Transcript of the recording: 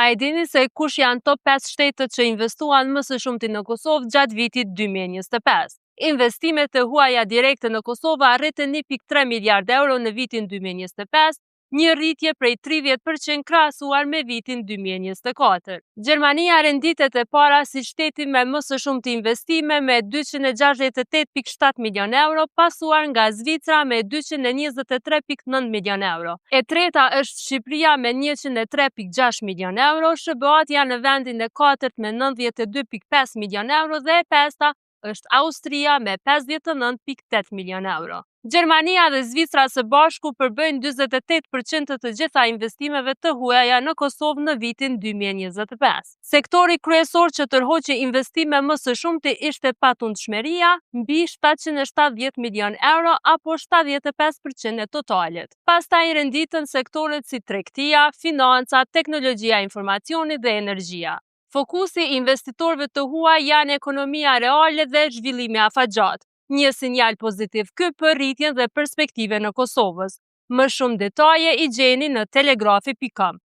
A e dini se kush janë top 5 shtetet që investuan më së shumti në Kosovë gjatë vitit 2025? Investimet e huaja direkte në Kosovë arritën 1.3 miliard euro në vitin 2025, një rritje prej 30% krahasuar me vitin 2024. Gjermania renditet e para si shteti me më së shumti investime me 268.7 milion euro, pasuar nga Zvicra me 223.9 milion euro. E treta është Shqipëria me 103.6 milion euro, SHBA-t janë në vendin e katërt me 92.5 milion euro dhe e pesta është Austria me 59.8 milion euro. Gjermania dhe Zvicra së bashku përbëjnë 48% të të gjitha investimeve të huaja në Kosovë në vitin 2025. Sektori kryesor që tërhoqi investime më së shumti ishte patundshmëria, mbi 770 milion euro apo 75% e totalit. Pastaj renditen sektorët si tregtia, financa, teknologjia e informacionit dhe energjia. Fokusi i investitorëve të huaj janë ekonomia reale dhe zhvillimi afatgjatë. Një sinjal pozitiv ky për rritjen dhe perspektivën e Kosovës. Më shumë detaje i gjeni në telegrafi.com.